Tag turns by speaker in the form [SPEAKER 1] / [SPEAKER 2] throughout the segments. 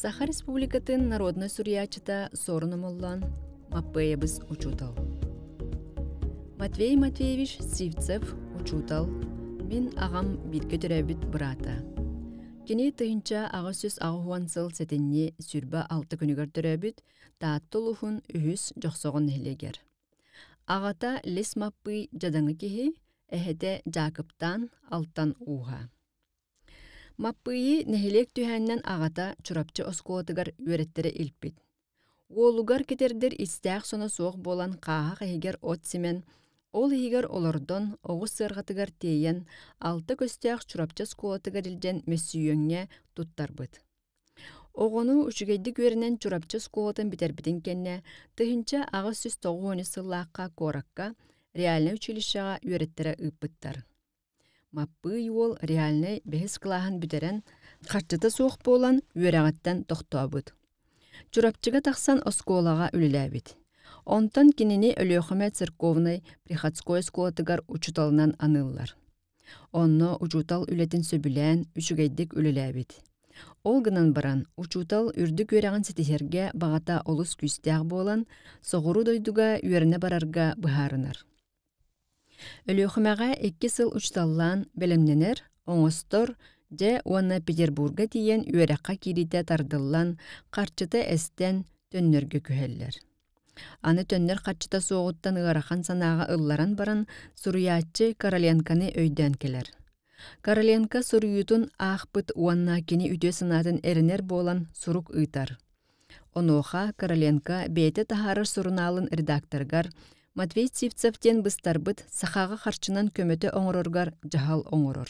[SPEAKER 1] Саха Республикатын народнай суруйааччыта Суорун Омоллоон Маппыайабыс учуутал. Матвей Матвеевич Сивцев учуутал, мин аҕам бииргэ төрөөбүт быраата. Кини 1880 сыл сэтинньи 26 күнүгэр төрөөбүт Таатта улууһун үһүс Дьохсоҕон нэһилиэгэр. Аҕата Лис Маппый дьадаҥы киһи, эһэтэ Дьаакыптаан Алтан ууһа. Маппыйы нэһилиэк түһээнинэн аҕата Чурапчы оскуолатыгар үөрэттэрэ илпит. Уолугар кэтэрдэр истээх соно суох буолан хааһах иһигэр от симэн, ол иһигэр олордон, оҕус сыарҕатыгар тиэйэн, алта көстөөх Чурапчы оскуолатыгар илдьэн мөссүйүөҥҥэ туттарбыт. Оҕону үчүгэйдик үөрэнэн Чурапчы оскуолатын бүтэрбитин кэннэ 1890 сыллаахха куоракка реальнай училищеҕа үөрэттэрэ ыыппыттар. Маппыый уол реальнай бэһис кылааһын бүтэрэн, харчыта суох буолан үөрэҕиттэн тохтообут. Чурапчыга тахсан оскуолаҕа үлэлээбит. Онтон кинини Өлүөхүмэ церковнай приходской оскуолатыгар учууталынан аныыллар. Онно учуутал үлэтин сөбүлээн, үчүгэйдик үлэлээбит. Ол гынан баран, учуутал үрдүк үөрэҕин ситиһэргэ баҕата олус күүстээх буолан, соҕуруу дойдуга үөрэнэ барарга быһаарынар. Өлүөхүмэҕэ 2 сыл учууталлаан бэлэмнэнэр, оҥостор, дьэ уонна Петербурга тиийэн үөрэххэ киириитэ тардыллан, харчыта эстэн, төннөргө күһэллэр. Аны төннөр харчыта суоҕуттан ыарахан санааҕа ылларан баран, суруйааччы Короленконы өйдөөн кэлэр. Короленко суруйуутун аахпыт уонна кини үтүө санаатын эрэнэр буолан сурук ыытар. Онуоха Короленко бэйэтэ таһаарар сурунаалын редакторыгар Матвей Сивцев диэн быстарбыт сахаҕа харчынан көмөтө оҥороругар дьаһал оҥорор.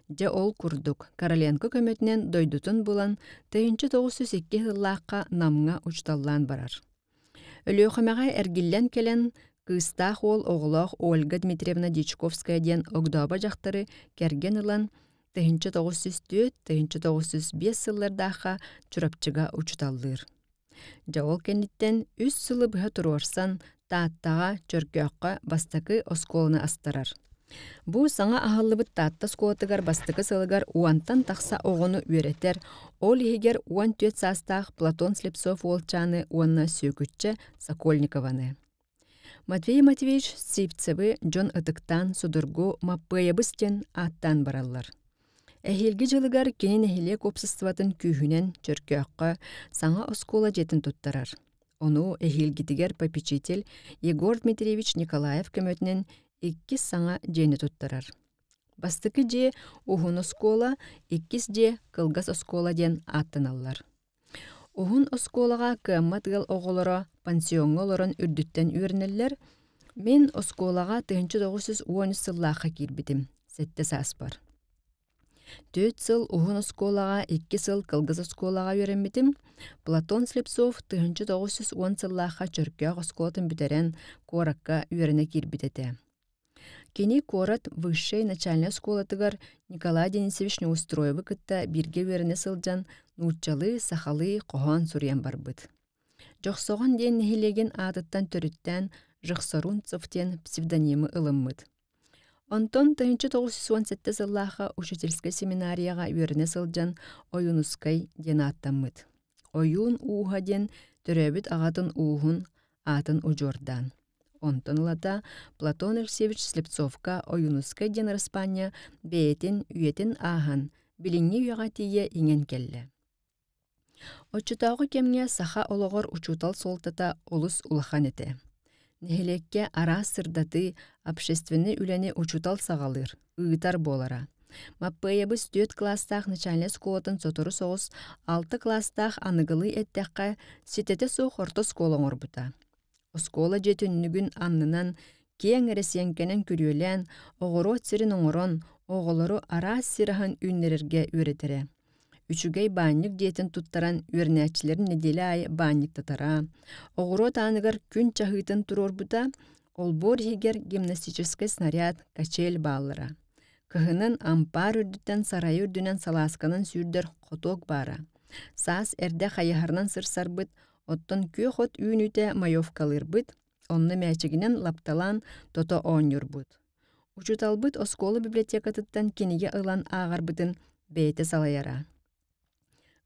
[SPEAKER 1] Дьэ ол курдук, Короленко көмөтүнэн дойдутун булан, 1902 сыллаахха Намҥа учууталлаан барар. Өлүөхүмэҕэ эргиллэн кэлэн, кыыстаах уол оҕолоох Ольга Дмитриевна Дьячковская диэн огдообо дьахтары кэргэн ылан, 1904-1905 сыллардаахха Чурапчыга учууталлыыр. Дьэ ол кэнниттэн үс сылы быһа туруорсан, Тааттаҕа, Чөркөөххө бастакы оскуоланы астарар. Бу саҥа аһыллыбыт Таатта оскуолатыгар бастакы сылыгар уонтан тахса оҕону үөрэтэр, ол иһигэр 14 саастаах Платон Слепцов уолчааны уонна Сүөкүччэ Сокольникованы. Матвей Матвеевич Сивцевы дьон ытыктаан судургу Маппыайабыс диэн ааттаан бараллар. Эһиилги дьылыгар кини нэһилиэк уопсастыбатын күүһүнэн Чөркөөххө саҥа оскуола дьиэтин туттарар. Ону эһиилгитигэр попечитель Егор Дмитриевич Николаев көмөтүнэн иккис саҥа дьиэни туттарар. Бастакы дьиэ уһун оскуола, иккис дьиэ кылгас оскуола диэн ааттаналлар. Уһун оскуолаҕа кыаммат ыал оҕолоро пансиоҥҥа олорон үрдүттэн үөрэнэллэр. Мин оскуолаҕа 1913 сыллаахха киирбитим, сэттэ сааспар. Түөрт сыл уһун оскуолаҕа, 2 сыл кылгас оскуолаҕа үөрэммитим. Платон Слепцов 1910 сыллаахха Чөркөөх оскуолатын бүтэрэн, куоракка үөрэнэ киирбит этэ. Кини куорат высшай начальнай оскуолатыгар Николай Денисович Неустроевы кытта бииргэ үөрэнэ сылдьан нууччалыы, сахалыы хоһоон суруйан барбыт. Дьохсоҕон диэн нэһилиэгин аатыттан төрүттээн Жохсорунцев диэн псевдонимы ылыммыт. Онтон 1917 сыллаахха учительскай семинарияҕа үөрэнэ сылдьан Ойуунускай диэн ааттаммыт. Ойуун ууһа диэн төрөөбүт аҕатын ууһун аатын удьуордаан. Онтон ылата Платон Алексеевич Слепцовка Ойуунускай диэн араспаанньа бэйэтин үйэтин ааһан, билиҥҥи үйэҕэ тиийэ иҥэн кэллэ. Оччотооҕу кэмҥэ саха олоҕор учуутал суолтата олус улахан этэ. Нэһилиэккэ араас сырдатыы, общественнай үлэни учуутал саҕалыыр, ыытар буолара. Маппыайабыс түөрт кылаастаах начальнай оскуолатын сотору соҕус алта кылаастаах аныгылыы эттэххэ, ситэтэ суох орто оскуола оҥорбута. Оскуола дьиэ түннүгүн аннынан киэҥ эрэсиэҥкэнэн күрүөлээн, оҕуруот сирин оҥорон, оҕолору араас сир аһын үүннэрэргэ үөрэтэрэ. Үчүгэй баанньык дьиэтин туттаран үөрэнээччилэрин нэдиэлэ аайы баанньыктатара. Оҕуруот ааныгар күн чаһыытын туруорбута, олбуор иһигэр гимнастическай снаряд, качель бааллара. Кыһынын ампаар үрдүттэн сарайы үрдүнэн салаасканан сүүрдэр хотуок баара. Саас эрдэ хайыһарынан сырсарбыт, Оттон күөх от үүнүүтэ маевкалыырбыт, онно мээчигинэн лапталаан тото оонньуурбут. Учууталбыт оскуола библиотекатыттан кинигэ ылан ааҕарбытын бэйэтэ салайара.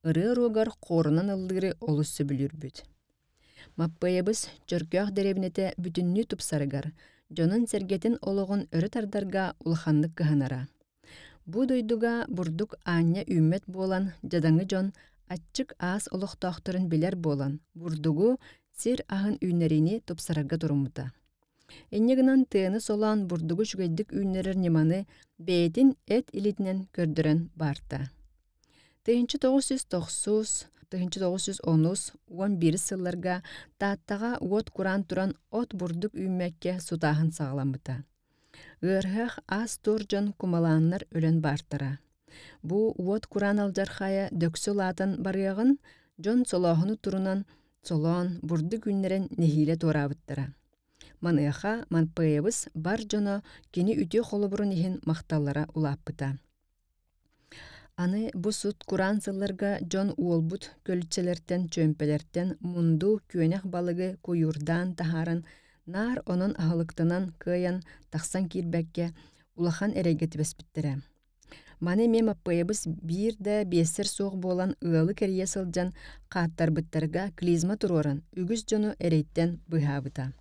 [SPEAKER 1] Ырыа уруогар хуорунан ыллыыры олус сөбүлүүрбүт. Маппыайабыс Чөркөөх дэриэбинэтэ бүтүннүү тупсарыгар, дьонун-сэргэтин олоҕун өрө тардарга улаханнык кыһанара. Бу дойдуга бурдук аанньа үүммэт буолан, дьадаҥы дьон аччык аас олохтоохторун билэр буолан, бурдугу, сир аһын үүннэриини тупсарарга туруммута. Инньэ гынан тыаны солоон бурдугу үчүгэйдик үүннэрэр ньыманы бэйэтин эт илиитинэн көрдөрөн баарта. 1909, 1910, 11 сылларга Тааттаҕа уот кураан туран от бурдук үүммэккэ сутааһын саҕаламмыта. Ыарыһах аас-туор дьон кумалааннар өлөн баартара. Бу уот кураан алдьархайа дөксө улаатан барыаҕын, дьон солооһуну турунан солоон, бурдук үүннэрэн нэһиилэ туораабыттара. Маныаха Манпаевыс бар дьоно кини үтүө холобурун иһин махталлара улааппыта. Аны бу сут кураан сылларга дьон уолбут көлүччэлэртэн, чүөмпэлэртэн мунду, күөнэх балыгы куйуурдаан таһааран, наар онон аһылыктанан кыайан тахсан киирбэккэ улахан эрэйгэ түбэспиттэрэ. Маны эмиэ Маппыайабыс биир да биэссэр суох буолан ыалы кэрийэ сылдьан хааттарбыттарга клизма туруоран үгүс дьону эрэйтэн быыһаабыта.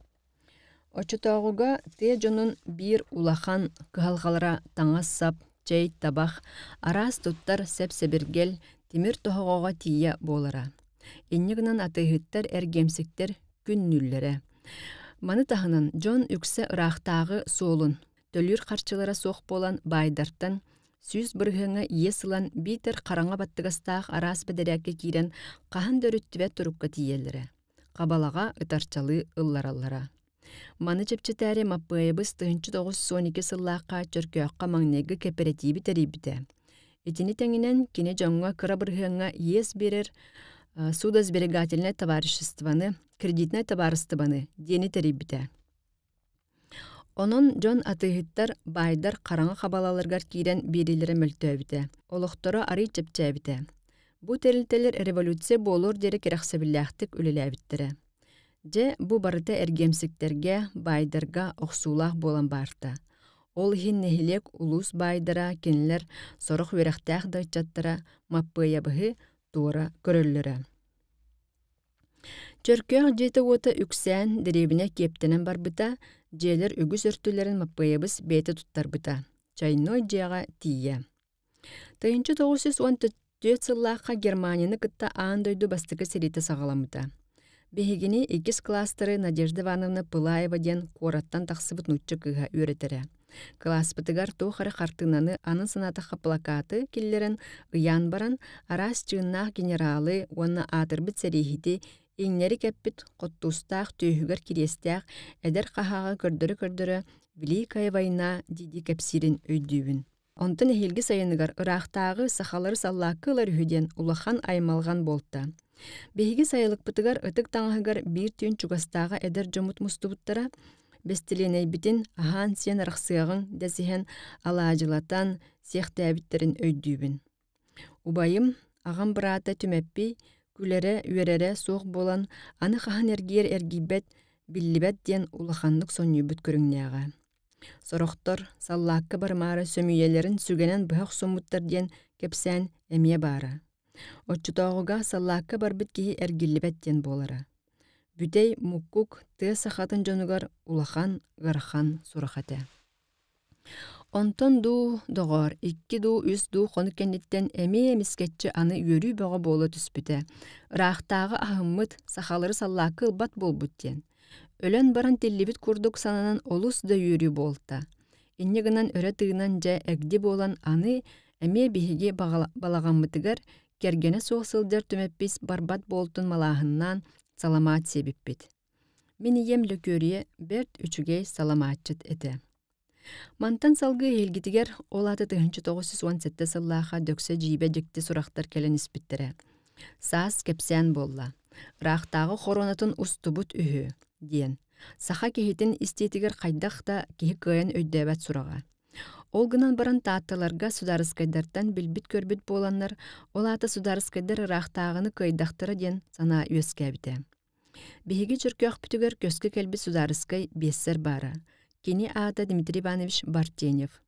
[SPEAKER 1] Оччотооҕуга тыа дьонун биир улахан кыһалҕалара таҥас-сап, чэй, табах, араас туттар сэп-сэбиргэл, тимир тоһоҕоҕо тиийэ буолара. Инньэ гынан атыыһыттар, эргиэмсиктэр күннүүллэрэ. Маны таһынан дьон үксэ ыраахтааҕы суолун, төлүүр харчылара суох буолан баайдартан 100% иэс ылан биитэр хараҥа баттыгастаах араас бэдэрээккэ киирэн хаһан да өрүттүбэт турукка тиийэллэрэ. Хабалаҕа ытарчалыы ыллараллара. Маны чэпчэтээри Маппыайабыс 1912 сыллаахха Чөркөөххө маҥнайгы кэпэрэтииби тэрийбитэ. Итини тэҥинэн кини дьоҥҥо кыра бырыһыаҥҥа иэс биэрэр судосберегательнай товариществоны, кредитнай табаарыстыбаны диэни тэрийбитэ. Онон дьон атыыһыттар, баайдар хараҥа хабалаларыгар киирэн биэриилэрэ мөлтөөбүтэ, олохторо арыый чэпчээбитэ. Бу тэрилтэлэр революция буолуор диэри кэрэхсэбиллээхтик үлэлээбиттэрэ. Дьэ, бу барыта эргиэмсиктэргэ, баайдарга охсуулаах буолан баарта. Ол иһин нэһилиэк улуус баайдара кинилэр сорох үөрэхтээх да ыччаттара Маппыайабыһы туора көрөллөрө. Чөркөөх дьиэтэ-уота үксээн, дэриэбинэ киэптэнэн барбыта, дьиэлэр үгүс өртүлэрин Маппыайабыс бэйэтэ туттарбыта, чайной дьиэҕэ тиийэ. 1914 сыллаахха Германияны кытта аан дойду бастакы сэриитэ саҕаламмыта. Биһигини иккис кылаастары Надежда Ивановна Пылаева диэн куораттан тахсыбыт нуучча кыыһа үөрэтэрэ. Кылааспытыгар туох эрэ хартыынаны аны санаатахха плакаты киллэрэн ыйаан баран, араас чыыннаах генералы уонна аатырбыт сэрииһити иҥнэри кэппит хоттуустаах түөһүгэр кириэстээх эдэр хаһааҕы көрдөрө-көрдөрө «Великая война» дии-дии кэпсиирин өйдүүбүн. Онтон эһиилги сайыныгар ыраахтааҕы сахалары саллаакка ылар үһү диэн улахан аймалҕан буолта. Биһиги сайылыкпытыгар ытык таҥаһыгар биир түүн чугастааҕы эдэр дьоммут мустубуттара. Бэстилиэнэйбитин аһаан-сиэн арахсыаҕыҥ дэсиһэн алаадьылатан сиэхтээбиттэрин өйдүүбүн. Убайым, аҕам быраата Түмэппий күлэрэ-үөрэрэ суох буолан аны хаһан эргийэр эргийбэт биллибэт диэн улаханнык сонньуйбут көрүҥнээҕэ. Сорохтор саллаакка барымаары сөмүйэлэрин сүгэнэн быһа охсуммуттар диэн кэпсээн эмиэ баара. Оччотооҕуга саллаакка барбыт киһи эргиллибэт диэн буолара. Бүтэй муккук тыа сахатын дьонугар улахан, ыарахан сурах этэ. Онтон дуу, доҕоор, икки дуу, үс дуу хонук кэнниттэн эмиэ эмискэччи аны үөрүү бөҕө буола түспүтэ. Ыраахтааҕы аһыммыт, сахалары саллаакка ылбат буолбут диэн. Өлөн баран тиллибит курдук сананан олус да үөрүү буолта. Инньэ гынан өрө тыынан дьэ эгди буолан аны эмиэ биһиги балаҕаммытыгар кэргэнэ суох сылдьар Түмэппис барбат буолтун малааһыннаан саламаат сиэбиппит. Мин ийэм Лөкүөрүйэ бэрт үчүгэй саламаатчыт этэ. Мантан салгыы эһиилгитигэр ол аата 1917 сыллаахха дөксө дьиибэ дьикти сурахтар кэлэн испиттэрэ. Саас кэпсээн буолла. Ыраахтааҕы хоруонатын устубут үһү, диэн. Саха киһитин истиитигэр хайдах да киһи кыайан өйдөөбөт сураҕа. Ол гынан баран таатталарга судаарыскайдартан билбит-көрбүт буоланнар, ол аата судаарыскайдар ыраахтааҕыны кыайдахтара диэн санаа үөскээбитэ. Биһиги Чөркөөхпүтүгэр көскө кэлбит судаарыскай биэссэр баара. Кини аата Дмитрий Иванович Бартенев.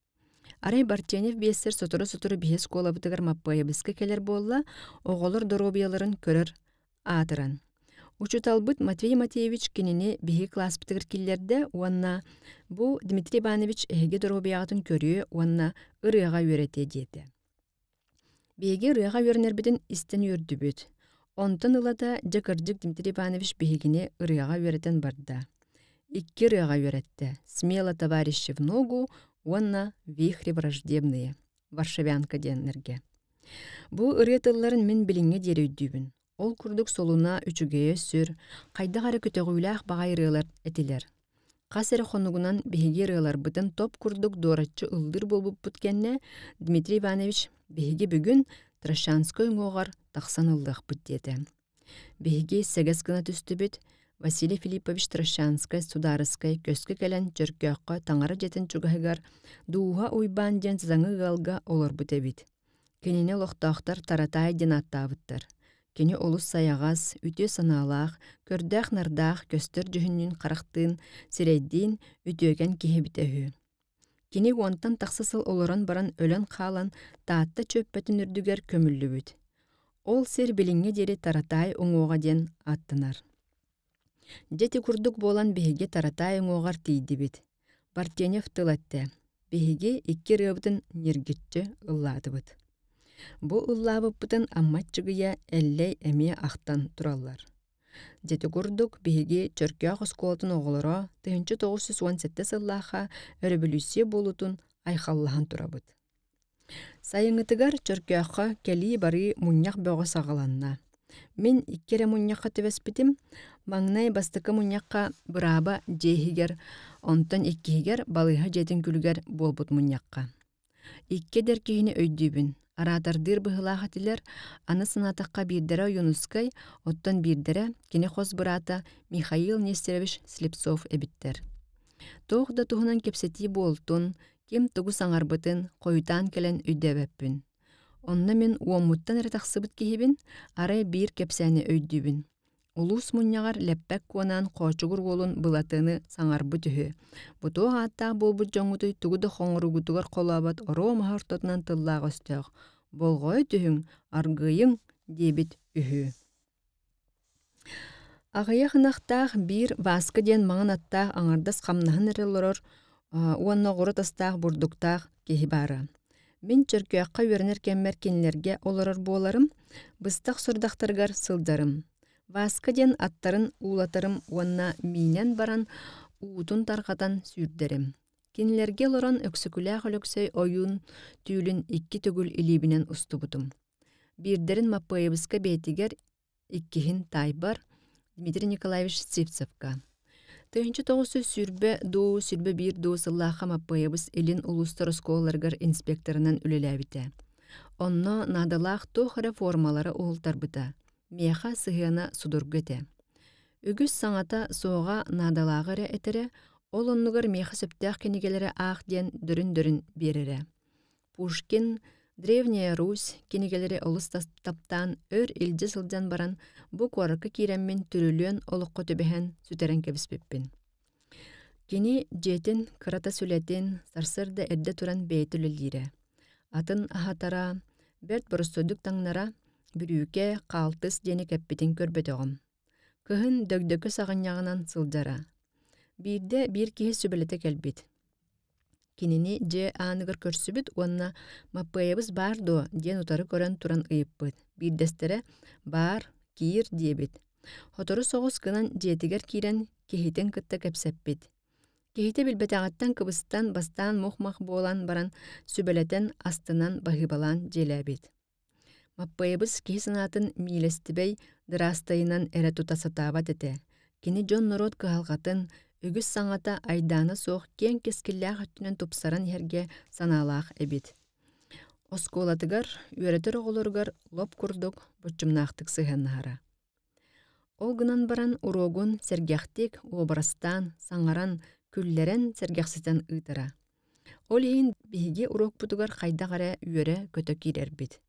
[SPEAKER 1] Арай Бартенев биэссэр сотору-сотору биһи оскуолабытыгар Маппыайабыска кэлэр буолла, оҕолор доруобуйаларын көрөр аатыран. Учууталбыт Матвей Матвеевич кинини биһи кылааспытыгар киллэрдэ уонна бу Дмитрий Иванович эһиги доруобуйаҕытын көрүө уонна ырыаҕа үөрэтиэ диэтэ. Биһиги ырыаҕа үөрэнэрбитин истэн үөрдүбүт. Онтон ылата дьэ кырдьык Дмитрий Иванович биһигини ырыаҕа үөрэтэн барда. Икки ырыаҕа үөрэттэ: «Смело, товарищи, в ногу» уонна «Вихри враждебные» Варшавянка диэннэргэ. Бу ырыа тылларын мин билиҥҥэ диэри өйдүүбүн. Ол курдук солуна үчүгэйэ сүр, хайдах эрэ көтөҕүүлээх баҕайы ырыалар этилэр. Хас эрэ хонугунан биһиги ырыаларбытын топ курдук дуораччы ыллыыр буолбуппут кэннэ Дмитрий Иванович биһиги бүгүн Трощанскай уҥуоҕар тахсан ыллыахпыт диэтэ. Биһиги сэгэс гына түстүбүт, Василий Филиппович Трощанскай судаарыскай көскө кэлэн Чөркөөххө таҥара дьиэтин чугаһыгар Дууһа Уйбаан диэн саҥа ыалга олорбут эбит. Кинини олохтоохтор Таратаай диэн ааттаабыттар. Кини олус сайаҕас, үтүө санаалаах, көрдөөх-нардаах, көстөр дьүһүннүүн харахтыын, сирэйдиин үтүөкэн киһи эбитэ үһү. Кини уонтан тахса сыл олорон баран өлөн хаалан Таатта чүөппэтин үрдүгэр көмүллүбүт. Ол сир билиҥҥэ диэри Таратаай уҥуоҕа диэн ааттанар. Дьэ ити курдук буолан биһиги Таратаай уҥуоҕар тиийдибит. Бартенев тыл эттэ: «Биһиги икки ырыабытын ньиргиччи ыллаатыбыт». Бу ыллаабыппытын Амма Аччыгыйа Эллэй эмиэ ахтан тураллар. Дьэ ити курдук биһиги Чөркөөх оскуолатын оҕолоро 1917 сыллаахха өрөбөлүүссүйэ буолуутун айхаллаһан турабыт. Сайыҥҥытыгар Чөркөөххө кэлии-барыы мунньах бөҕө саҕаланна. Мин икки эрэ мунньахха түбэспитим. Маҥнай бастакы мунньахха бырааба дьиэ иһигэр, онтон иккиһигэр балыыһа дьиэтин күлүгэр буолбут мунньахха. Икки эдэр киһини өйдүүбүн. Араатардыыр быһыылаах этилэр, аны санаатахха биирдэрэ Ойуунускай, оттон биирдэрэ кини хос быраата Михаил Нестерович Слепцов эбиттэр. Туох да туһунан кэпсэтии буолтун, Ким тугу саҥарбытын хойутаан кэлэн өйдөөбөппүн. Онно мин уоммуттан эрэ тахсыбыт киһибин, арай биир кэпсээни өйдүүбүн. Улуус мунньаҕар лэппэк куонаан Хоочугур уолун Былатыны саҥарбыт үһү. Бу туох ааттаах буолбут дьоҥҥутуй тугу да хоҥоругутугар холообот оруо маһа ортотунан тыллаах өстөөх. Болҕойо түһүҥ, аргыйыҥ диэбит үһү. Аҕыйах ынахтаах биир Васка диэн маҥан аттаах аҥардас хамнаһын эрэ олорор уонна оҕуруот астаах бурдуктаах киһи баара. Мин Чөркөөххө үөрэнэр кэммэр кинилэргэ олорор буоларым, быстах сорудахтарыгар сылдьарым. Васка диэн аттарын уулатарым уонна миинэн баран уутун тарҕатан сүүрдэрим. Кинилэргэ олорон Өксөкүлээх Өлөксөй ойуун түүлүн икки төгүл илиибинэн устубутум. Биирдэрин Маппыайабыска бэйэтигэр, иккиһин таайбар Дмитрий Николаевич Сивцевка. 1920 дуу, 21 дуу сыллаахха Маппыайабыс илин улуустар оскуолаларыгар инспекторынан үлэлээбитэ. Онно наадалаах туох эрэ формалары уһултарбыта. Миэхэ сыһыана судургу этэ. Үгүс саҥата суоҕа наадалааҕы эрэ этэрэ, ол оннугар миэхэ сөптөөх кинигэлэри аах диэн дөрүн-дөрүн биэрэрэ. Пушкин «Древняя Русь» кинигэлэри олус таптаан өр илдьэ сылдьан баран бу куоракка киирэммин түрүлүөн олоххо түбэһэн сүтэрэн кэбиспиппин. Кини дьиэтин кырата сүлэтин сарсыарда эрдэ туран бэйэтэ үлэлиирэ. Атын аһатара, бэрт боростуойдук таҥнара, бүрүүкэ, хаалтыс диэни кэппитин көрбөтөҕүм. Кыһын дөгдөкү саҕынньаҕынан сылдьара. Биирдэ биир киһи сүбэлэтэ кэлбит. Кинини дьиэ ааныгар көрсүбүт уонна «Маппыайабыс баар дуо?» диэн утары көрөн туран ыйыппыт. Биирдэстэрэ «Баар, киир» диэбит. Сотору соҕус гынан дьиэтигэр киирэн киһитин кытта кэпсэппит. Киһитэ билбэтэҕиттэн кыбыстан бастаан мух-мах буолан баран сүбэлэтэн, астынан, баһыыбалаан дьиэлээбит. Маппыайабыс киһи санаатын миилэстибэй дыраастайынан эрэ тута сатаабат этэ. Кини дьон-норуот кыһалҕатын, үгүс саҥата айдаана суох киэҥ кэскиллээх өттүнэн тупсаран иһэргэ санаалаах эбит. Оскуолатыгар, үөрэтэр оҕолоругар лоп курдук боччумнаахтык сыһыаннаһара. Ол гынан баран уруогун сэргэхтик уобарастаан, саҥаран, күллэрэн, сэргэхситэн ыытара. Ол иһин биһиги уруокпутугар хайдах эрэ үөрэ-көтө киирэрбит.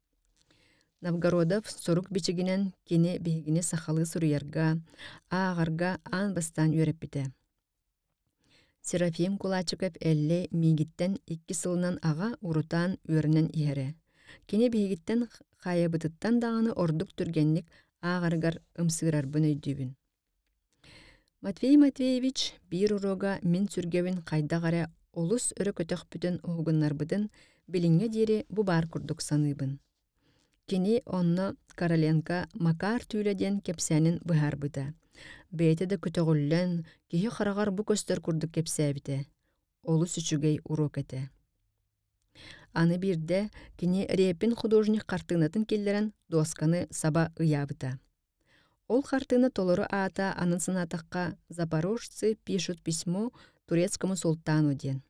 [SPEAKER 1] Новгородов сурук бичигинэн кини биһигини сахалыы суруйарга, ааҕарга аан бастаан үөрэппитэ. Серафим Кулачиков Эллэй миигиттэн икки сылынан аҕа урутаан үөрэнэн иһэрэ. Кини биһигиттэн хайабытыттан даҕаны ордук түргэнник ааҕарыгар ымсыырарбын өйдүүбүн. Матвей Матвеевич биир уруога мин сүргэбин хайдах эрэ олус өрө көтөхпүтүн уһугуннарбытын билиҥҥэ диэри бу баар курдук саныыбын. Кини онно Короленко Макар түүлэ диэн кэпсээнин быһаарбыта. Бэйэтэ да көтөҕүллэн, киһи хараҕар бу көстөр курдук кэпсээбитэ. Олус үчүгэй уруок этэ. Аны биирдэ кини Репин художник хартыынатын киллэрэн дуосканы саба ыйаабыта. Ол хартыына толору аата анын санаатахха «Запорожцы пишут письмо турецкому султану» диэн.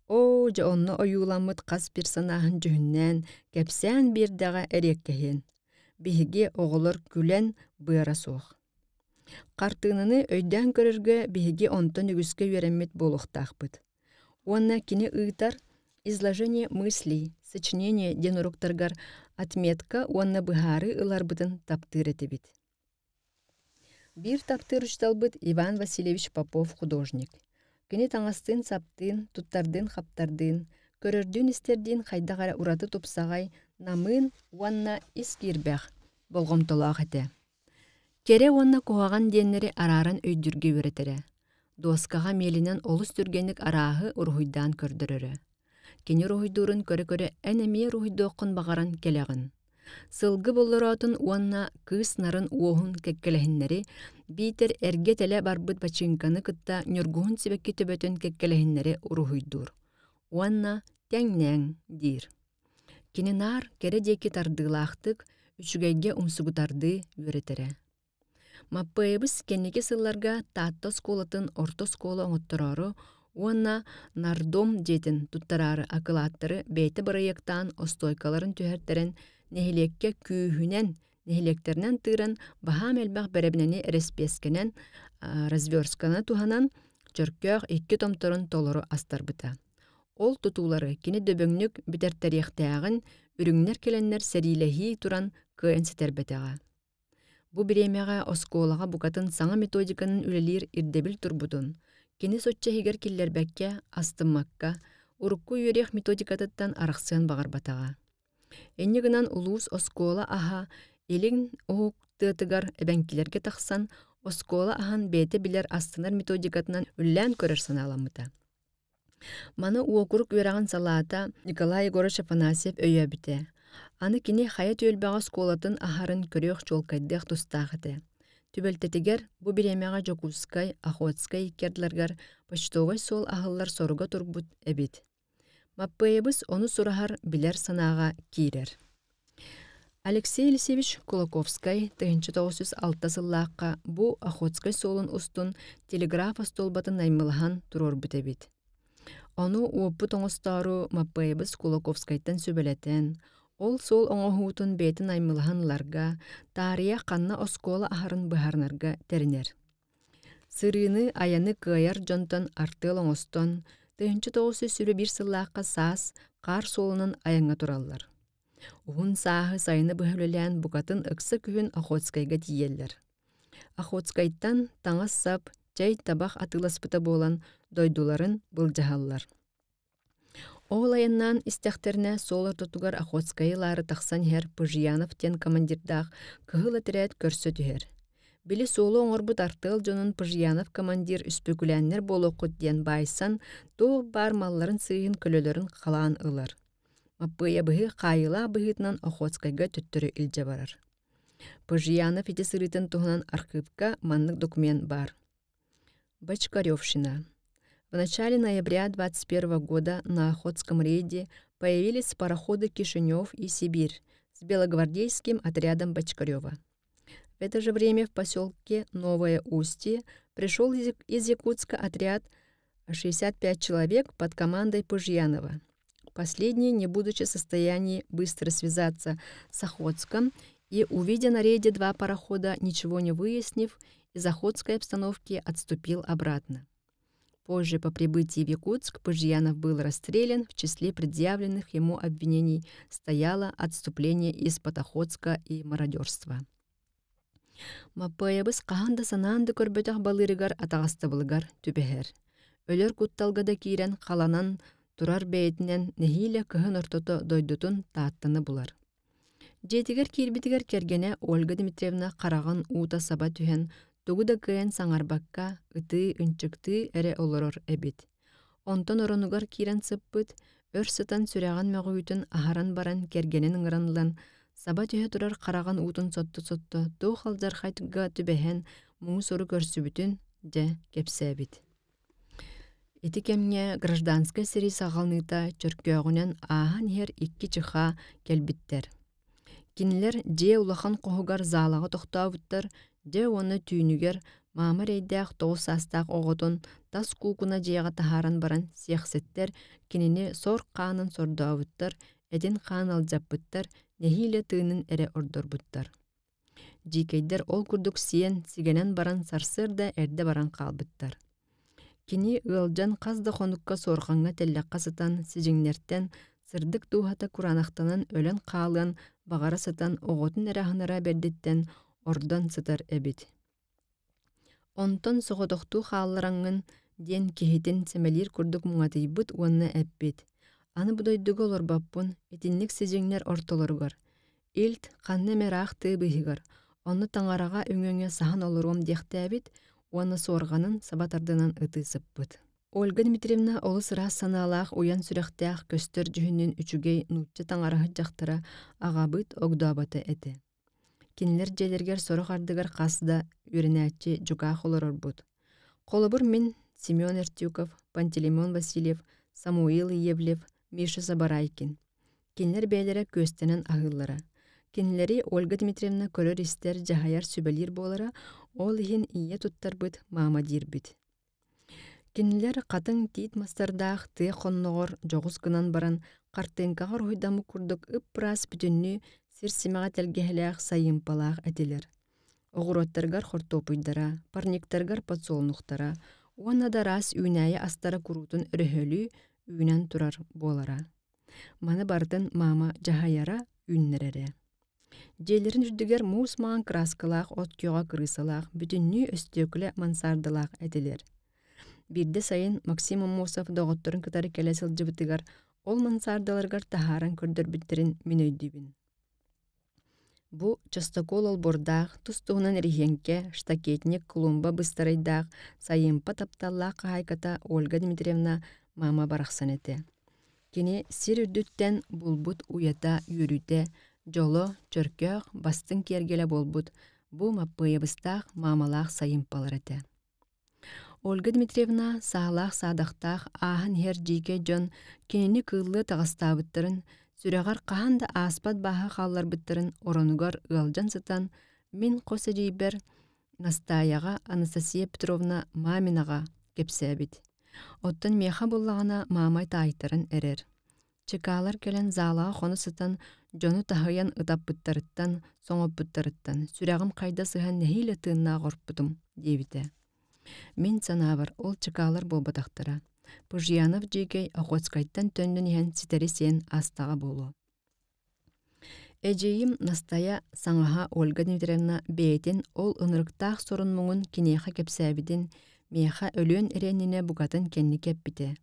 [SPEAKER 1] Оо, дьэ онно ойууламмыт хас персонаһын дьүһүннээн, кэпсээн биэрдэҕэ эриэккэһиэн. Биһиги оҕолор күлэн быара суох. Хартыынаны өйдөөн көрөргө биһиги онтон үгүскэ үөрэммит буолуохтаахпыт. Уонна кини ыытар «Изложение мыслей», «Сочинение» диэн уруктарыгар отметка уонна быһаарыы ыларбытын таптыыр этибит. Биир таптыыр учууталбыт Иван Васильевич Попов художник. Кини таҥастыын-саптыын, туттардыын-хаптардыын, көрөрдүүн-истэрдиин хайдах эрэ ураты тупсаҕай, намыын уонна ис киирбэх, болҕомтолоох этэ. Кэрэ уонна куһаҕан диэннэри арааран өйдүүргэ үөрэтэрэ. Дуоскаҕа миэлинэн олус түргэнник арааһы уруһуйдаан көрдөрөрө. Кини уруһуйдуурун көрө-көрө эн эмиэ уруһуйдуоххун баҕаран кэлэҕин. Сылгы боллороотун уонна кыыс нарын уоһун кэккэлэһиннэри, биитэр эргэ тэлэ барбыт бачыыҥканы кытта ньургуһун сибэкки төбөтүн кэккэлэһиннэри уруһуйдуур. Уонна тэҥнээҥ диир. Кини наар кэрэ диэки тардыылаахтык, үчүгэйгэ умсугутардыы үөрэтэрэ. Маппыайабыс кэнники сылларга Таатта оскуолатын орто оскуола оҥоттороору уонна нардом дьиэтин туттараары акылааттары бэйэтэ бырайыактаан остуойкаларын түһэртэрэн нэһилиэккэ күүһүнэн нэһилиэктэринэн тыыран баһаам элбэх бэрэбинэни эрэспиэскэнэн разверстканы туһанан Чөркөөх икки томторун толору астарбыта. Ол тутуулары кини дөбөҥнүк бүтэртэриэхтээҕин үрүҥнэр кэлэннэр сэриилэһии туран кыайан ситэрбэтэҕэ. Бу бириэмэҕэ оскуолаҕа букатын саҥа методиканан үлэлиир ирдэбил турбутун, кини соччо иһигэр киллэрбэккэ, астыммакка, урукку үөрэх методикатыттан арахсыан баҕарбатаҕа. Инньэ гынан улуус оскуола аһа Илин Уһук тыатыгар эбэҥкилэргэ тахсан, оскуола аһан бэйэтэ билэр астынар методикатынан үлэлээн көрөр санааламмыта. Маны уокурук үөрэҕин салаата Николай Егорович Афанасьев өйөөбүтэ. Аны кини хайа түөлбэҕэ оскуолатын аһарын көрүөх чуолкайдыах тустаах этэ. Түбэлтэтигэр бу бириэмэҕэ Дьокуускай, Охотскай икки ардыларыгар почтовай суол аһыллар соруга турбут эбит. Маппыайабыс ону сураһар, билэр санааҕа киирэр. Алексей Елисеевич Кулаковскай 1906 сыллаахха бу Охотскай суолун устун телеграф остуолбатын наймылаһан туруорбут эбит. Ону уоппут оҥостоору Маппыайабыс Кулаковскайтан сүбэлэтэн, ол суол оҥоһуутун бэйэтин наймылаһан ыларга, таарыйа ханна оскуола аһарын быһаарынарга тэринэр. Сырыыны, айаны кыайар дьонтон артыал оҥостон, 1921 сыллаахха саас хаар суолунан айаҥҥа тураллар. Уһун сааһы сайыны быһа үлэлээн букатын ыкса күһүн Охотскайга тиийэллэр. Охотскайтан таҥас-сап, чэй-табах атыыласпыта буолан дойдуларын былдьаһаллар. Ол айаннаан истэхтэринэ суол ортотугар Охотскайы ылаары тахсан иһэр Пыжьянов диэн командирдаах кыһыл этэрээт көрсө түһэр. Били суолу оҥорбут артыал дьонун Пыжьянов командир үспүкүлээннэр буолуоххут диэн баайсан, туох баар малларын сыыһын көлөлөрүн халаан ылар. Маппыайа быһыы хаайыылаах быһыытынан Охотскайга төттөрү илдьэ барар. Пыжьянов ити сырыытын туһунан архыыпка маннык документ баар. Бочкаревщина. В начале ноября 21 года на Охотском рейде появились пароходы «Кишинев» и «Сибирь» с белогвардейским отрядом Бочкарева. В это же время в поселке Новое Устье пришел из Якутска отряд 65 человек под командой Пыжьянова. Последний, не будучи в состоянии быстро связаться с Охотском и, увидя на рейде два парохода, ничего не выяснив, из охотской обстановки отступил обратно. Позже, по прибытии в Якутск, Пыжьянов был расстрелян, в числе предъявленных ему обвинений стояло отступление из-под Охотска и мародерство. Маппыайабыс хаһан да санаан да көрбөтөх балыырыгар атаҕастабылыгар түбэһэр. Өлөр кутталга да киирэн халанан турар бэйэтинэн нэһиилэ кыһын ортото дойдутун Тааттаны булар. Дьиэтигэр киирбитигэр кэргэнэ Ольга Дмитриевна хараҕын уута саба түһэн, тугу да кыайан саҥарбакка, ытыы, ынчыктыы эрэ олорор эбит. Онтон оронугар киирэн сыппыт, өр сытан сүрэҕин мөҕүүтүн аһаран баран кэргэнин ыҥыран ылан, саба түһэ турар хараҕын уутун сотто-сотто туох алдьархайга түбэһэн муҥу-сору көрсүбүтүн, дьэ, кэпсээбит. Ити кэмҥэ гражданскай сэрии саҕаланыыта Чөркөөҕүнэн ааһан иһэр икки чыхаа кэлбиттэр. Кинилэр дьиэ улахан хоһугар залаҕа тохтообуттар, дьэ уонна түүнүгэр маама эрэйдээх 9 саастаах оҕотун тас куукуна дьиэҕэ таһааран баран сиэхситтэр кинини сор хаанын сордообуттар, этин хаан алдьаппыттар, нэһиилэ тыынын эрэ ордорбуттар. Дьиикэйдэр ол курдук сиэн, сигэнэн баран сарсыарда эрдэ баран хаалбыттар. Кини ыалдьан хас да хонукка суорҕаҥҥа тэллэххэ сытан сидьиҥнэртэн сырдык дууһата кураанахтанан өлөн хаалыан баҕара сытан оҕотун эрэ аһынара бэрдиттэн ордон сытар эбит. Онтон соҕотохтуу хааллараҥҥын диэн киһитин сэмэлиир курдук муҥатыйбыт уонна эппит: «Аны бу дойдуга олорбоппун, итинник сидьиҥнэр ортолоругар. Илт ханна эмэ ыраах тыа быыһыгар, онно таҥараҕа үҥөҥө саһан олоруом диэхтээбит уонна суорҕанын саба тардынан ытыы сыппыт. Ольга Дмитриевна олус ыраас санаалаах уйан сүрэхтээх көстөр дьүһүнүн үчүгэй нуучча таҥараһыт дьахтара аҕабыт огдообото этэ. Кинилэр дьиэлэригэр сорох ардыгар хас да үөрэнээччи дьукаах олорорбут. Холобур, мин Семен Эртюков, Пантелеймон Васильев, Самуил Иевлев, Миша Забарайкин. Кинилэр бэйэлэрэ күөстэнэн аһыыллара. Кинилэри Ольга Дмитриевна көрөр-истэр, дьаһайар, сүбэлиир буолара, ол иһин ийэ туттарбыт, маама диирбит. Кинилэр хатыҥ тиит мастардаах тыа хонноҕор дьоҕус гынан баран хартыыҥкаҕа уруһуйдаммыт курдук ып-ыраас бүтүннүү сир симэҕэ тэлгэһэлээх сайыымпалаах этилэр. Оҕуруоттарыгар хортуоппуйдара, парниктарыгар подсолнухтара уонна да араас үүнээйи астара куруутун өрөһөлүү үүнэн турар буолара. Маны барытын маама дьаһайара, үүннэрэрэ. Дьиэлэрин үрдүгэр муус маҥан кырааскалаах от күөҕэ кырыысалаах, бүтүннүү өстүөкүлэ мансаардалаах этилэр. Биирдэ сайын Максим Аммосов доҕотторун кытары кэлэ сылдьыбытыгар ол мансаардаларыгар таһааран көрдөрбүттэрин мин өйдүүбүн. Бу частокол олбуордаах, тус-туһунан эриһиэҥкэ, штакетник, клумба быстарайдаах сайыымпа тапталлаах хаһаайката Ольга Дмитриевна маама барахсан этэ. Кини сир үрдүттэн булбут уйата, үөрүүтэ, дьоло, чөркөөх, бастыҥ киэргэлэ буолбут бу Маппыайабыстаах маамалаах сайыымпалар этэ. Ольга Дмитриевна саалаах-саадахтаах ааһан иһэр дьиикэй дьон кинини кыыллыы таҕыстаабыттарын, сүрэҕэр хаһан да ааспат бааһы хаалларбыттарын оронугар ыалдьан сытан мин хос эдьиийбэр Настаайаҕа Анастасия Петровна Маминаҕа кэпсээбит. Оттон миэхэ буоллаҕына маамай таайтаран эрэр. Чыкаалар кэлэн залаҕа хоно сытан дьону таһыйан ытаппыттарыттан, соҥоппуттарыттан сүрэҕим хайда сыһан нэһиилэ тыыннаах орпутум диэбитэ. Мин санаабар ол чыкаалар буолбатахтара. Пужьянов дьиикэй Охотскайтан төннөн иһэн ситэри сиэн аастаҕа буолуо. Эдьиийим Настайа саҥаһа Ольга Дмитриевна бэйэтин ол ынырыктаах сорун муҥун киниэхэ кэпсээбитин миэхэ өлүөн эрэ иннинэ букатын кэнники эппитэ.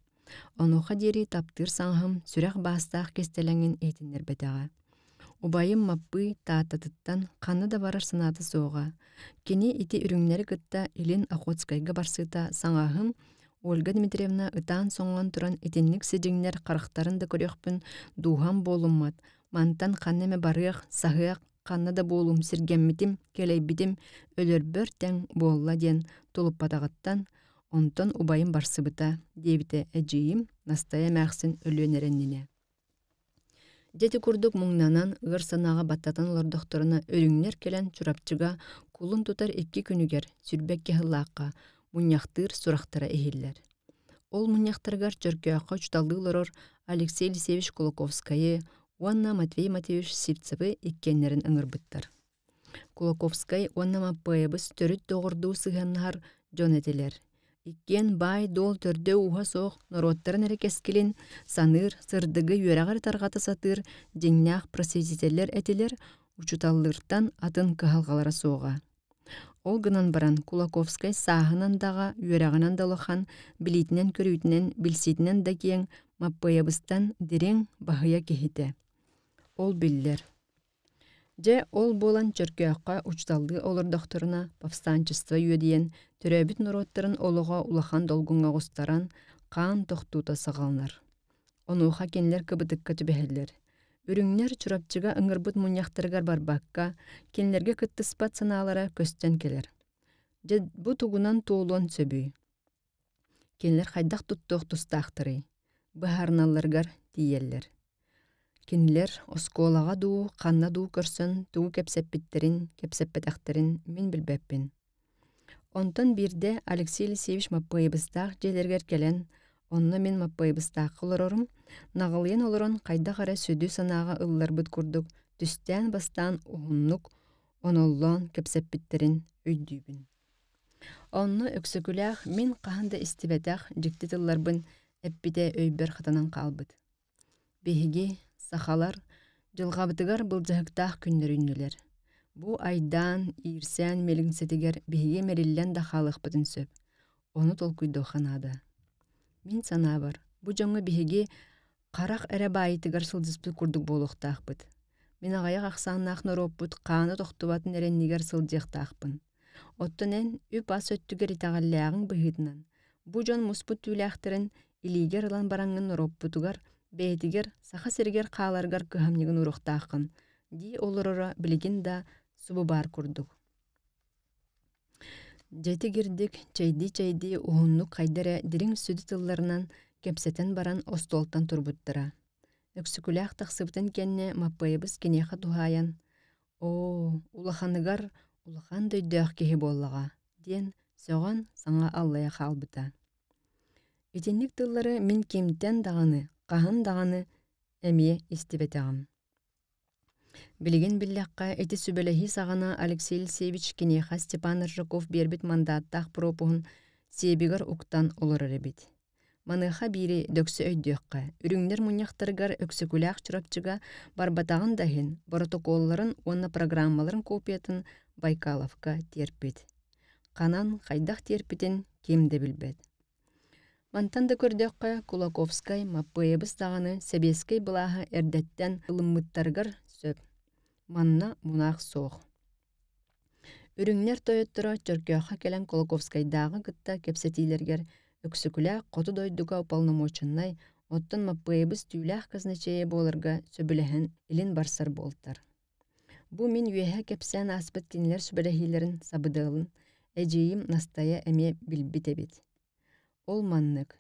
[SPEAKER 1] Онуоха диэри таптыыр саҥаһым сүрэх баастаах кистэлэҥин иһитиннэрбэтэҕэ. Убайым Маппый Тааттатыттан ханна да барар санаата суоҕа. Кини ити үрүҥнэри кытта Илин Охотскайга барсыыта саҥаһым Ольга Дмитриевна ытаан-соҥоон туран итинник сидьиҥнэр харахтарын да көрүөхпүн дууһам буолуммат, мантан ханна эмэ барыах, саһыах, ханна да буолум сиргэммитим, кэлэйбитим өлөрбөр тэҥ буолла диэн тулуппатаҕыттан, онтон убайым барсыбыта, диэбитэ эдьиийим Настайа эмээхсин өлүөн эрэ иннинэ. Дьэ ити курдук муҥнанан, ыар санааҕа баттатан олордохторуна үрүҥнэр кэлэн Чурапчыга кулун тутар икки күнүгэр сүүрбэккэ сыллаахха мунньахтыыр сурахтара иһиллэр. Ол мунньахтарыгар Чөркөөххө учууталлыы олорор Алексей Елисеевич Кулаковскайы уонна Матвей Матвеевич Сивцевы иккиэннэрин ыҥырбыттар. Кулаковскай уонна Маппыайабыс төрүт доҕордуу сыһыаннаһар дьон этилэр. Иккиэн баай-дуол төрдө-ууһа суох норуоттарын эрэ кэскилин саныыр, сырдыгы үөрэҕэр тарҕата сатыыр дьиҥнээх просветителлэр этилэр, учууталлыыртан атын кыһалҕалара суоҕа. Ол гынан баран Кулаковскай сааһынан даҕа, үөрэҕинэн да улахан, билиитинэн-көрүүтүнэн, билсиитинэн да киэҥ, Маппыайабыстан дириҥ, баһыйа киһитэ. Ол биллэр. Дьэ, ол буолан Чөркөөххө учууталлыы олордохторуна повстанчество үөдүйэн, төрөөбүт норуоттарын олоҕо улахан долгуҥҥа оҕустаран, хаан тохтуута саҕаланар. Онуоха кинилэр кыбытыкка түбэһэллэр. Үрүҥнэр Чурапчыга ыҥырбыт мунньахтарыгар барбакка, кинилэргэ кыттыспат санаалара көстөн кэлэр. Дьэ, бу тугунан туолуон сөбүй? Кинилэр хайдах туттуох тустаахтарый? Быһаарыналларыгар тиийэллэр. Кинилэр оскуолаҕа дуу, ханна дуу көрсөн тугу кэпсэппиттэрин, кэпсэппэтэхтэрин мин билбэппин. Онтон биирдэ Алексей Елисеевич Маппыайабыстаах дьиэлэригэр кэлэн, онно мин Маппыайабыстаахха олорорум, наҕылыйан олорон хайдах эрэ сүдү санааҕа ылларбыт курдук түстээн бастаан уһуннук оноллоон кэпсэппиттэрин өйдүүбүн. Онно Өксөкүлээх мин хаһан да истибэтэх дьикти тылларбын эппитэ өйбөр хатанан хаалбыт. Биһиги, сахалар, дьылҕабытыгар былдьаһыктаах күннэр үүннүлэр. Бу айдаан, иирсээн мэлиҥсэтигэр биһиги мэриллэн да хаалыахпытын сөп. Ону толкуйдуохха наада. Мин санаабар, бу дьоҥҥо биһиги харах эрэ баайытыгар сылдьыспыт курдук буолуохтаахпыт. Мин аҕыйах ахсааннаах норуоппут хаана тохтубатын эрэ иннигэр сылдьыахтаахпын. Оттон эн үп-ас өттүгэр итэҕэллээҕиҥ быһыытынан, бу дьон муспут түүлээхтэрин илиигэр ылан бараҥҥын норуоппутугар, бэйэтигэр, Саха сиригэр хааларгар кыһамньыгын ууруохтааххын, дии олороро билигин да субу баар курдук. Дьэтигирдик, чэйдии-чэйдии уһуннук хайда эрэ дириҥ сүдү тылларынан кэпсэтэн баран остуолтан турбуттара. Өксөкүлээх тахсыбытын кэннэ Маппыайабыс киниэхэ туһаайан «Оо, улаханыгар улахан да өйдөөх киһи буоллаҕа» диэн сөҕөн саҥа аллайа хаалбыта. Итинник тыллары мин кимтэн даҕаны, хаһан даҕаны эмиэ истибэтэҕим. Билигин биллэххэ, ити сүбэлэһии саҕана Алексей Елисеевич киниэхэ Степан Аржаков биэрбит мандааттаах пропуһун сиэбигэр уктан олорор эбит. Маныаха биири дөксө өйдүөххэ, үрүҥнэр мунньахтарыгар Өксөкүлээх Чурапчыга барбатаҕын да иһин, боротокуолларын уонна программаларын копиятын Байкаловка тиэрпит. Ханан, хайдах тиэрпитин ким да билбэт. Мантан да көрдөххө, Кулаковскай, Маппыайабыс даҕаны сэбиэскэй былааһы эрдэттэн ылыммыттарыгар сөп. Манна мунаах суох. Үрүҥнэр тойотторо Чөркөөххө кэлэн Кулаковскайдааҕы кытта кэпсэтиилэригэр Өксөкүлээх хоту дойдуга уполномоченнай, оттон Маппыайабыс түүлээх казначейа буоларга сөбүлэһэн илин барсар буолтар. Бу мин үөһэ кэпсээн ааспыт кинилэр сүбэлэһиилэрин сабыдыалын эдьиийим Настайа эмиэ билбит эбит. Ол маннык.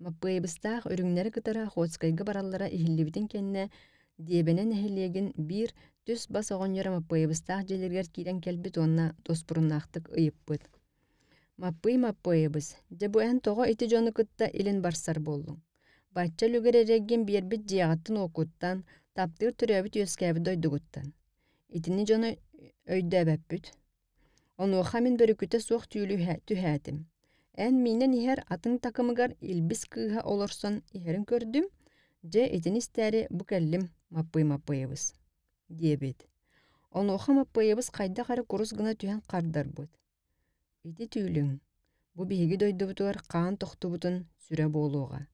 [SPEAKER 1] Маппыайабыстаах үрүҥнэри кытары Охотскайга бараллара иһиллибитин кэннэ Диэбэнэ нэһилиэгин биир түс-бас оҕонньоро Маппыайабыстаах дьиэлэригэр киирэн кэлбит уонна дуоспуруннаахтык ыйыппыт: «Маппый Маппыайабыс, дьэ бу эн тоҕо ити дьону кытта илин барсар буоллуҥ? Бачча үлүгэр эрэйгин биэрбит дьиэҕиттэн-уоккуттан, таптыыр төрөөбүт-үөскээбит дойдугуттан. Итини дьону өйдөөбөппүт. Онуоха мин бөрүкүтэ суох түүлү түһээтим. Эн миинэн иһэр атыҥ такымыгар илбис кыыһа олорсон иһэрин көрдүм, дьэ итини истээри бу кэллим, Маппый Маппыйабыс» диэбит. Онуоха Маппыйабыс хайдах эрэ курус гына түһэн хардарбыт: «Ити түүлүҥ, бу биһиги дойдубутугар хаан тохтубутун сүрэ буолуоҕа.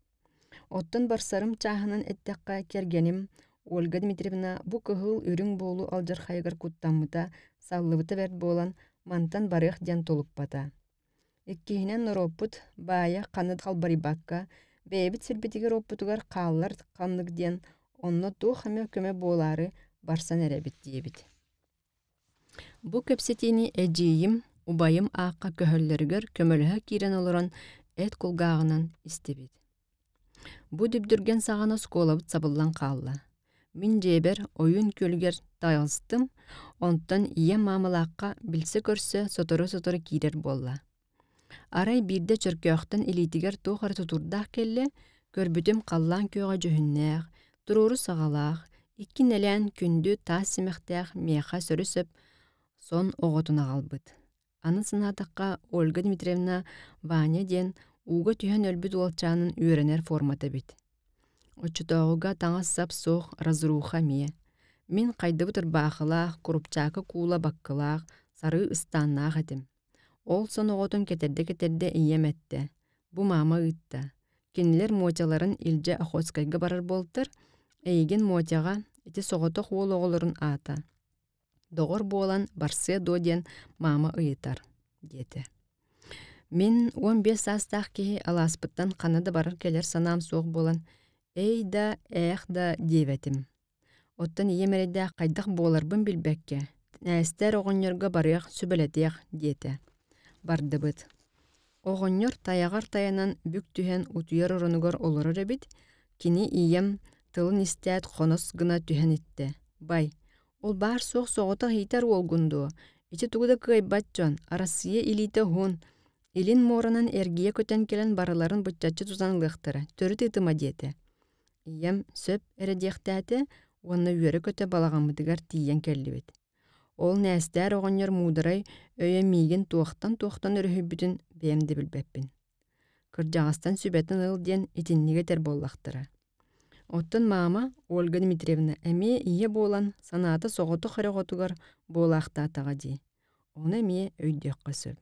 [SPEAKER 1] Оттон барсарым чааһынан эттэххэ, кэргэним Ольга Дмитриевна бу кыһыл үрүҥ буолуу алдьархайыгар куттаммыта, саллыбыта бэрт буолан, мантан барыах диэн тулуппата. Иккиһинэн норуоппут баайа ханна да халбарыйбакка, бэйэбит сирбитигэр-уоппутугар хааллар ханнык диэн, онно туох эмэ көмө буолаары барсан эрэбит диэбит. Бу кэпсэтиини эдьиийим, убайым аахха көһөллөрүгэр көмөлөһө киирэн олорон эт кулгааҕынан истибит. Бу дүбдүргэн саҕана оскуолабыт сабыллан хаалла. Мин дьиэбэр ойуун күөлүгэр таҕыстым, онтон ийэм маамалаахха билсэ-көрсө сотору-сотору киирэр буолла. Арай биирдэ Чөркөөхтөн илиитигэр туох эрэ тутуурдаах кэллэ, көрбүтүм халлаан күөҕэ дьүһүннээх, туруору саҕалаах, икки нэлээн күндү таас симэхтээх миэхэ сөрү-сөп сон оҕотун аҕалбыт. Аны санаатахха, Ольга Дмитриевна Ваня диэн ууга түһэн өлбүт уолчаанын үөрэнэр формата эбит. Оччотооҕуга таҥас-сап суох, разруха эмиэ. Мин хайдыбыт ырбаахылаах, курупчаакы куула баккылаах, Сарыы ыстааннаах этим. Ол соноҕотун кэтэрдэ-кэтэрдэ ийэм эттэ: «Бу маама ыытта. Кинилэр Мотяларын илдьэ Охотскайга барар буолтар, эйигин Мотяҕа ити соҕотох уол оҕолорун аата. Доҕор буолан барсыа дуо диэн маама ыйытар» диэтэ. Мин 15 саастаах киһи алааспыттан ханна да барар-кэлэр санаам суох буолан «эй да, ээх да» диэбэтим. Оттон ийэм эрэйдээх хайдах буоларбын билбэккэ, «Нээстэр оҕонньорго барыах, сүбэлэтиэх» диэтэ. Бардыбыт. Оҕонньор тайаҕар тайанан бүк түһэн утуйар оронугар олорор эбит, кини ийэм тылын истээт хонос гына түһэн иттэ: «Бай, ол баар-суох соҕотох иитэр уолгун дуо? Ити тугу да кыайбат дьон, Арассыыйа илиитэ уһун, илин муоранан эргийэ көтөн кэлэн барыларын быччаччы тутан ылыахтара, төрүт ыытыма» диэтэ. Ийэм сөп эрэ диэхтээтэ уонна үөрэ-көтө балаҕаммытыгар тиийэн кэллибит. Ол Нээстээр оҕонньор муударай өйө миигин туохтан-туохтан өрүһүйбүтүн бэйэм да билбэппин. Кырдьаҕастан сүбэтин ыл диэн итинниги этэр буоллахтара. Оттон маама Ольга Дмитриевна эмиэ ийэ буолан санаата соҕотох эрэ оҕотугар буолаахтаатаҕа дии. Ону эмиэ өйдүөххэ сөп.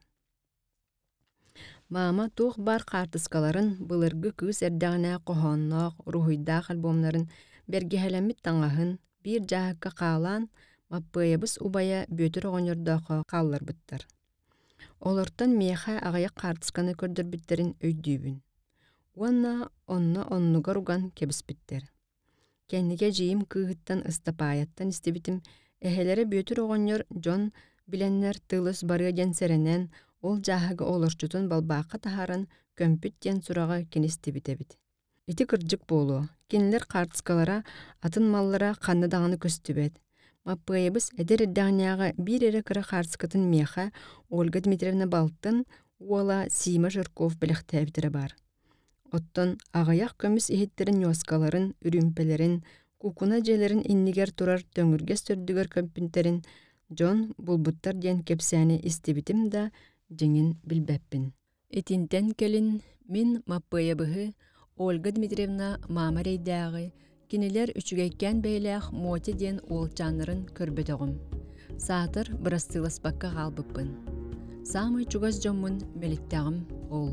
[SPEAKER 1] Маама туох баар хаартыскаларын, былыргы кыыс эрдэҕинэ хоһоонноох, уруһуйдаах альбомнарын, бэргэһэлэммит таҥаһын биир дьааһыкка хаалаан, Маппыайабыс убайа Бүөтүр оҕонньордооххо хаалларбыттар. Олортон миэхэ аҕыйах хаартысканы көрдөрбүттэрин өйдүүбүн. Уонна онно оннугар уган кэбиспиттэр. Кэнники эдьиийим кыыһыттан Ыстапаайаттан истибитим, эһэлэрэ Бүөтүр оҕонньор дьон билэннэр тыл-өс барыа диэн сэрэнэн, ол дьааһыгы олорчутун балбаахха таһааран көмпүт диэн сураҕы кини истибит эбит. Ити кырдьык буолуо, кинилэр хаартыскалара, атын маллара ханна даҕаны көстүбэт. Маппыайабыс эдэр эрдэҕинээҕи биир эрэ кыра хаартыскатын миэхэ Ольга Дмитриевна балтын уола Сима Жирков бэлэхтээбитэрэ баар. Оттон аҕыйах көмүс иһиттэрин ньуоскаларын, үрүүмпэлэрин, куукуна дьиэлэрин иннигэр турар төҥүргэс төрдүгэр көмпүттэрин дьон булбуттар диэн кэпсээни истибитим да, дьиҥин билбэппин. Итинтэн кэлин мин Маппыайабыһы Ольга Дмитриевна маама эрэйдээҕи, кинилэр үчүгэйкээн бэйэлээх Мотя диэн уолчааннарын көрбөтөҕүм. Саатар бырастыыласпакка хаалбыппын. Саамай чугас дьоммун мэлиттэҕим ол.